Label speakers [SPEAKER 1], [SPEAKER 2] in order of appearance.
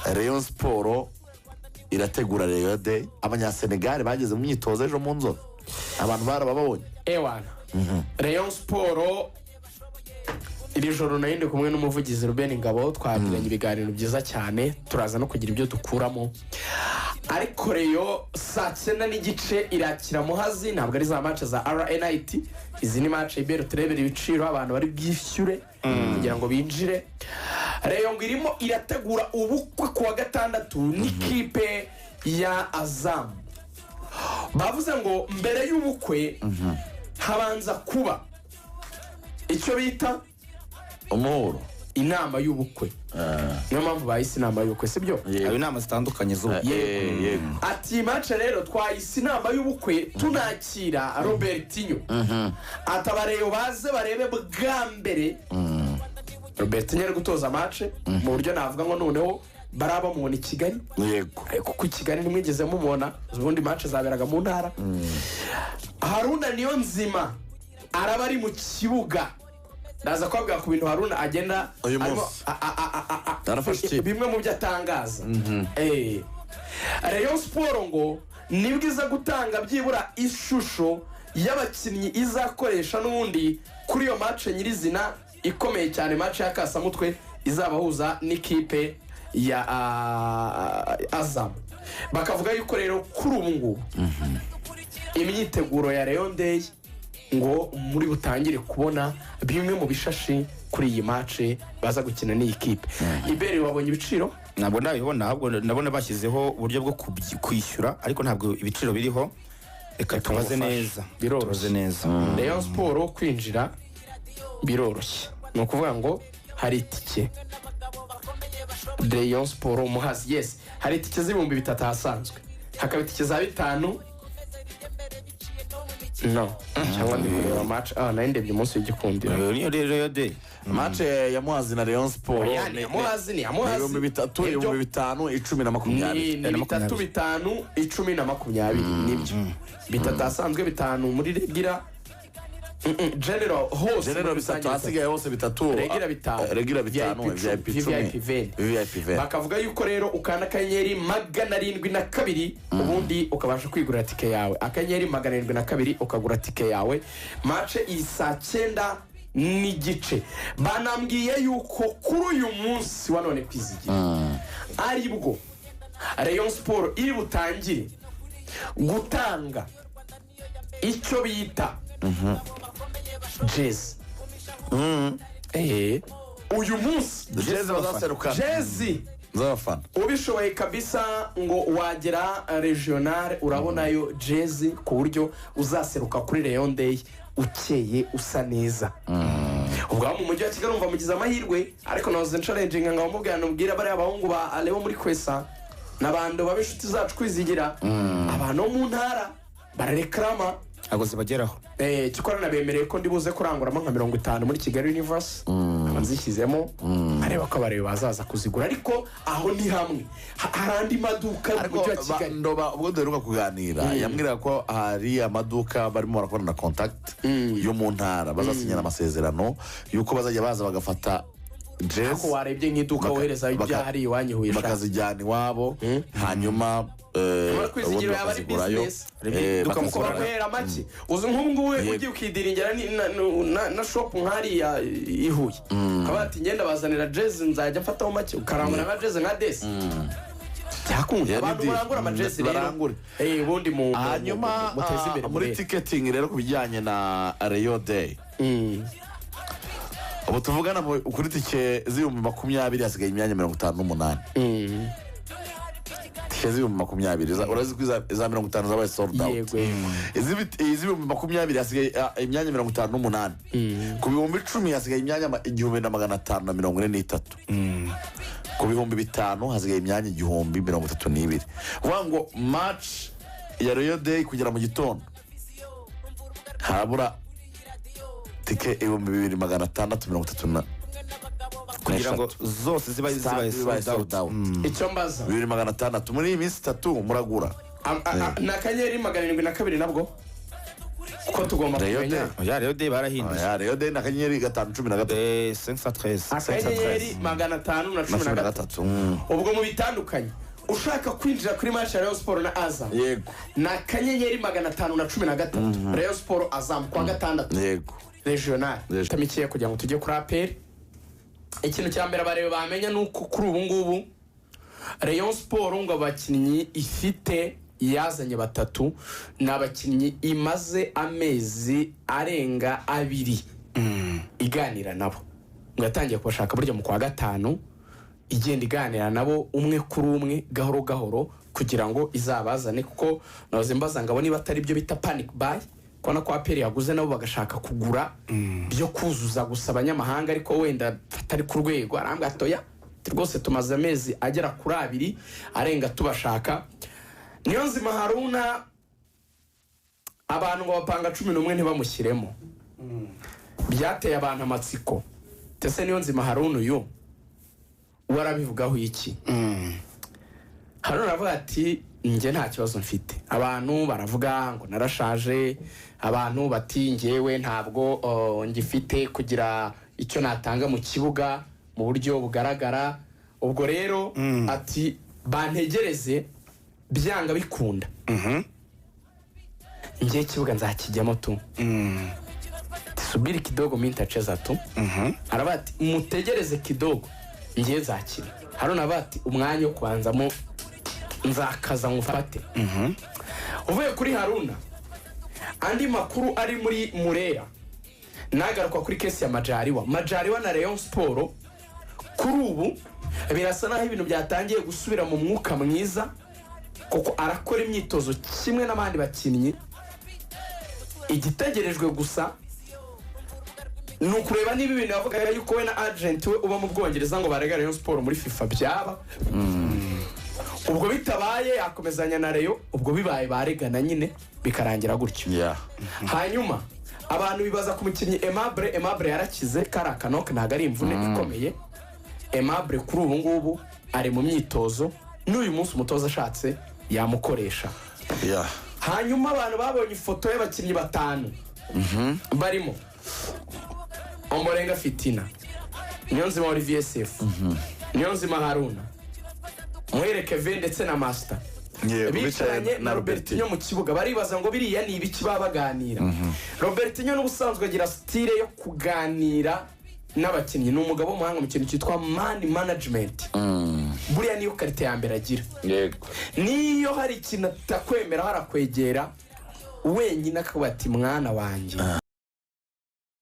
[SPEAKER 1] Rayon Sports irategura Rayon Day. Abanyasenegali bageze mu myitozo ejo mu Nzove, abantu barababonye.
[SPEAKER 2] Ewana, Rayon Sports iri joro nari ndi kumwe n'umuvugizi Ruben Ngabo, twagiranye ibiganiro byiza cyane, turaza no kugira ibyo dukuramo. Ariko Rayon saa 9:30 irakira Muhazi. Ntabwo ari za match za RNIT, izi ni match ibera. Turebera ibiciro abantu bari bwishyure kugira ngo binjire. Rayon ngo irimo irategura ubukwe ku wa gatandatu n'ikipe ya Azam. Bavuze ngo mbere y'ubukwe habanza kuba icyo bita
[SPEAKER 1] umuhuro.
[SPEAKER 2] Inama y'ubukwe. Niyo mpamvu bahise inama y'ubukwe, sibyo?
[SPEAKER 3] Haba inama zitandukanye z'ubukwe.
[SPEAKER 1] Yego.
[SPEAKER 2] Ati match rero twayise inama y'ubukwe, tunakira Robertinho. Ati abareyo baze barebe bwa mbere Robertinho ari gutoza match mu buryo navuga ngo noneho baraba bamubona i Kigali. Kuko i Kigali ntimwigeze mumubona, ubundi match zaberaga mu ntara. Haruna Niyonzima araba ari mu kibuga. Ndaza kubabwira ku bintu Haruna agenda
[SPEAKER 1] Uyu munsi. Arafashe ikipe.
[SPEAKER 2] Bimwe mu byo atangaza. Rayon Sports ngo nibwo iza gutanga byibura ishusho y'abakinnyi izakoresha n'ubundi kuri iyo match nyirizina ikomeye cyane, match ya kasamutwe izabahuza n'ikipe ya Azam. Bakavuga yuko rero kuri ubu ngubu imyiteguro ya Rayon Day ngo muri butangire kubona bimwe mu bishashi kuri iyi match baza gukina n'iyi kipe. Iberi, wabonye ibiciro?
[SPEAKER 3] Ntabwo ndabibona, ahubwo ndabona bashyizeho uburyo bwo kwishyura, ariko ntabwo ibiciro biriho. Reka tubaze
[SPEAKER 2] Ngufashe.
[SPEAKER 3] neza.
[SPEAKER 2] Biroroshye.
[SPEAKER 3] Tubaze neza.
[SPEAKER 2] Rayon Sports kwinjira biroroshye, ni ukuvuga ngo hari itike Rayon Sports Muhazi, yes, hari itike z'ibihumbi 3 ahasanzwe, hakaba itike za 5. No cyangwa ndi kureba match, nari ndebye umunsi w'Igikundiro.
[SPEAKER 3] Niyo rero yo de
[SPEAKER 1] Match ya Muhazi na Rayon Sports
[SPEAKER 2] Oya, ni iya Muhazi, ni iya Muhazi.
[SPEAKER 1] 3000,
[SPEAKER 2] Nibyo.
[SPEAKER 1] 5000, 10 na 20.
[SPEAKER 2] Ni
[SPEAKER 3] Na
[SPEAKER 2] 3,
[SPEAKER 3] 20.
[SPEAKER 2] 5, 10 na 20, nibyo. 3 ahasanzwe, 5 muri regular. General hose
[SPEAKER 1] General
[SPEAKER 2] muri
[SPEAKER 1] 3,
[SPEAKER 2] rusange.
[SPEAKER 1] ahasigaye hose 3.
[SPEAKER 2] Regular 5.
[SPEAKER 1] Regular 5, VIP 10.
[SPEAKER 2] VIP 20.
[SPEAKER 1] VIP 20.
[SPEAKER 2] Bakavuga yuko rero ukanda *702 ubundi ukabasha kwigurira tike yawe, *702 ukagura tike yawe. Match iyi saa 9:30. Banambwiye yuko kuri uyu munsi wa none, Kwizigira, aribwo Rayon Sports iri butangire gutanga icyo bita jezi. Uyu munsi.
[SPEAKER 1] Jezi bazaserukana
[SPEAKER 2] Jezi
[SPEAKER 1] z'abafana.
[SPEAKER 2] Ubishoboye kabisa ngo wagera regional urabonayo jezi, ku buryo uzaseruka kuri Rayon Day ukeye, usa neza. Ubwo aho mu mujyi wa Kigali umva mugize amahirwe, ariko nahoze nchallenginga ngo bamubwira, nubwira bariya bahungu ba Aleo muri Kwesa n'abantu baba inshuti zacu, Kwizigira, abantu bo mu ntara bararekarama.
[SPEAKER 3] Ntabwo zibageraho.
[SPEAKER 2] Cyokora nabemereye ko ndibuze kuranguramo nka 50 muri Kigali Universe, nkaba nzishyizemo nkareba ko abareba bazaza kuzigura. Ariko aho ni hamwe. Hari andi maduka mu
[SPEAKER 1] Ariko
[SPEAKER 2] mujyi wa Kigali.
[SPEAKER 1] Ndoba ubwo duheruka kuganira yambwiraga ko hari amaduka barimo barakorana na contact yo mu ntara, bazasinyana amasezerano y'uko bazajya baza bagafata jezi.
[SPEAKER 2] Ariko warebye nk'iduka wohereza ibyo hari iwanyu i Huye sha.
[SPEAKER 1] Bakazijyana iwabo, hanyuma
[SPEAKER 2] Muri Kwizigira
[SPEAKER 1] ubundi
[SPEAKER 2] yaba ari
[SPEAKER 1] bakazigurayo.
[SPEAKER 2] business.
[SPEAKER 3] Iduka
[SPEAKER 2] Kuko
[SPEAKER 1] bakazigurayo.
[SPEAKER 2] baguhera make. Uzi nk'ubu ngubu ugiye ukidiringira na shop nk'hariya i Huye, ukaba ati ngenda bazanira jezi, nzajya mfataho make, ukarangura nka jezi nka desi, byakunda. Abantu barangura amajezi rero.
[SPEAKER 1] Barangure.
[SPEAKER 2] Ubundi
[SPEAKER 1] Hanyuma
[SPEAKER 2] muteze imbere
[SPEAKER 1] muri
[SPEAKER 2] murebe.
[SPEAKER 1] ticketing rero, ku bijyanye na Rayon Day, ubu tuvugana kuri tike z'ibihumbi 20 hasigaye imyanya 58. Tike z'ibihumbi 20, urazi ko iza 50 zabaye sold out.
[SPEAKER 2] Yego.
[SPEAKER 1] Iz'ibihumbi 20 hasigaye imyanya 58. Ku 10,000 hasigaye imyanya 1543. Ku 5000 hasigaye imyanya 1032. Kuvuga ngo match ya Rayon Day kugera mu gitondo harabura tike 2630 na
[SPEAKER 3] Kugira ngo
[SPEAKER 1] n'eshatu.
[SPEAKER 3] zose ziba zibaye
[SPEAKER 1] Zibaye
[SPEAKER 3] sold
[SPEAKER 1] sold
[SPEAKER 3] out.
[SPEAKER 1] out.
[SPEAKER 2] Icyo mbaza,
[SPEAKER 1] 2600 muri iyi minsi 3 muragura.
[SPEAKER 2] Ni *702 nabwo. Kuko tugomba
[SPEAKER 1] Rayon
[SPEAKER 2] kumenya.
[SPEAKER 1] Day.
[SPEAKER 3] Oya, Rayon Day barahinduye.
[SPEAKER 1] Oya, Rayon Day ni *513.
[SPEAKER 3] 513.
[SPEAKER 2] Akanyenyeri magana atanu na
[SPEAKER 1] Na
[SPEAKER 2] cumi
[SPEAKER 1] cumi
[SPEAKER 2] na
[SPEAKER 1] na
[SPEAKER 2] gatatu.
[SPEAKER 1] gatatu.
[SPEAKER 2] Ubwo mu bitandukanye, ushaka kwinjira kuri match ya Rayon Sport na Azam, ni *513, Rayon Sport Azam, kuwa gatandatu, regional. Tamikiye kugira ngo tujye kuri APR. Ikintu cya mbere abareba bamenya ni uko kuri ubu ngubu Rayon Sport ngo abakinnyi ifite yazanye batatu ni abakinnyi imaze amezi arenga 2 iganira nabo. Ngo yatangiye kubashaka burya mu kwa gatanu, igenda iganira nabo umwe kuri umwe, gahoro gahoro, kugira ngo izabazane. Kuko nahoze mbaza ngabo niba atari byo bita panic buy, kubona ko APR yaguze nabo bagashaka kugura byo kuzuza gusa abanyamahanga, ariko wenda atari ku rwego. Arambwira ati: "Oya rwose, tumaze amezi agera kuri 2 arenga tubashaka." Niyonzima Haruna, abantu ngo bapanga 11 ntibamushyiremo, byateye abantu amatsiko. Ese Niyonzima Haruna uyu we arabivugaho iki? Haruna aravuga ati: "Njye nta kibazo mfite. Abantu baravuga ngo narashaje, abantu bati njyewe ntabwo ngifite kugira icyo natanga mu kibuga mu buryo bugaragara. Ubwo rero," ati, "bantegereze, byanga bikunda njye ikibuga nzakijyamo tu. Subiri kidogo, mi nitacheza tu." Aravuga ati: "Mutegereze kidogo, njye nzakina." Haruna aravuga ati: "Umwanya wo kubanzamo nzakaza ngufate." Uvuye kuri Haruna, andi makuru ari muri Murera nagaruka kuri case ya Majariwa. Majariwa na Rayon Sport, kuri ubu birasa naho ibintu byatangiye gusubira mu mwuka mwiza, kuko arakora imyitozo kimwe n'abandi bakinnyi. Igitegerejwe gusa ni ukureba niba ibintu yavugaga yuko we na agent we uba mu Bwongereza ngo barega Rayon Sport muri FIFA byaba. Ubwo bitabaye yakomezanya na Rayon, ubwo bibaye baregana nyine bikarangira gutyo. Hanyuma abantu bibaza ku mukinnyi Aimable. Aimable yarakize, kari akanoke, ntabwo ari imvune ikomeye. Aimable kuri ubu ngubu ari mu myitozo, n'uyu munsi umutoza ashatse yamukoresha. Hanyuma abantu babonye ifoto y'abakinnyi batanu barimo Omborenga Fitina, Niyonzima Olivier Sefu, Niyonzima Haruna, Muhire Kevin ndetse na Master, bicaranye na Robertinho mu kibuga. Baribaza ngo biriya ni ibiki baba baganira. Robertinho n'ubusanzwe agira style yo kuganira n'abakinnyi, ni umugabo w'umuhanga mu kintu cyitwa man management. Buriya niyo qualité ya mbere agira. Niyo hari ikintu atakwemera, harakwegera wenyine akavuga ati: "Mwana wanjye."